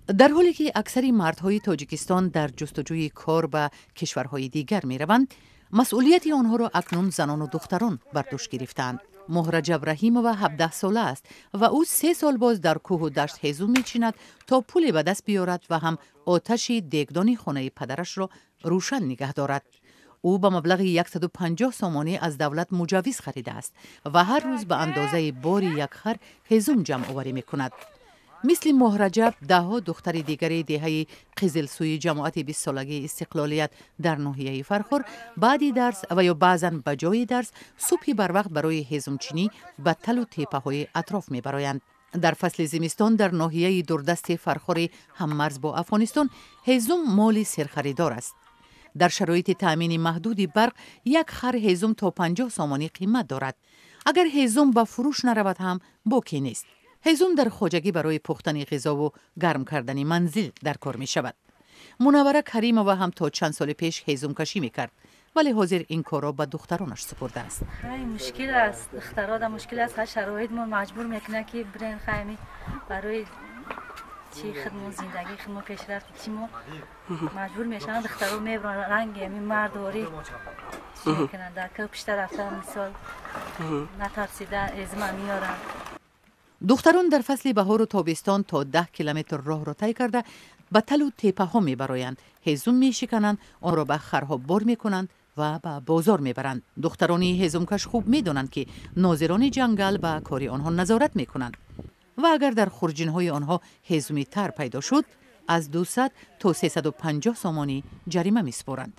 Дар ҳоле ки аксари мардҳои Тоҷикистон дар ҷустуҷӯи кор ба кишварҳои дигар мераванд, масъулияти онҳоро акнун занону духтарон бар дӯш гирифтаанд. Моҳраҷаб Раҳимова 17 сола аст ва ӯ 3 сол боз дар кӯҳу дашт ҳезум мечинад, то пуле ба даст биёрад ва ҳам оташи дегдони хонаи падарашро рӯшан нигаҳ дорад. Ӯ ба маблағи 150 сомонӣ аз давлат муҷаввиз харидааст ва ҳар рӯз ба андозаи бори як хар ҳезум ҷамъоварӣ мекунад. Мисли Моҳраҷаб, даҳҳо духтари дигари деҳаи Қизилсӯи ҷамоати бистсолагии истиқлолият дар ноҳияи Фархор баъди дарс ва ё баъзан ба ҷои дарс субҳи барвақт барои ҳезумчинӣ ба талу теппаҳои атроф мебароянд. Дар фасли зимистон дар ноҳияи дурдасти Фархори ҳаммарз бо Афғонистон ҳезум моли серхаридор аст. Дар шароити таъмини маҳдуди барқ як хар ҳезум то 50 сомонӣ қимат дорад. Агар ҳезум ба фурӯш наравад ҳам, боке нест. Ҳезум дар хоҷагӣ барои пухтани ғизову гарм кардани манзил дар кор мешавад. Мунаввара Каримова ҳам то чанд соли пеш ҳезумкашӣ мекард, вале ҳозир ин корро ба духтаронаш супурдааст. Хай, мушкил аст, духтарода мушкил аст. Ҳар шароит мо маҷбур мекунад, ки бирен. Хайми барои чи худмо, зиндагии худмо, пешрафти чи мо маҷбур мешаванд. Духтаро мебуранд, ранги ами мардворӣ чӣ мекунанд, дар кӯ пишта рафтан, мисол, натарсида ҳезума меоранд. Духтарон дар фасли баҳору тобистон то 10 километр роҳро тай карда, ба талу теппаҳо мебароянд, ҳезум мешикананд, онро ба харҳо бор мекунанд ва ба бозор мебаранд. Духтарони ҳезумкаш хуб медонанд, ки нозирони ҷангал ба кори онҳо назорат мекунанд ва агар дар хурҷинҳои онҳо ҳезуми тар пайдо шуд, аз 200 то 350 сомонӣ ҷарима месупоранд.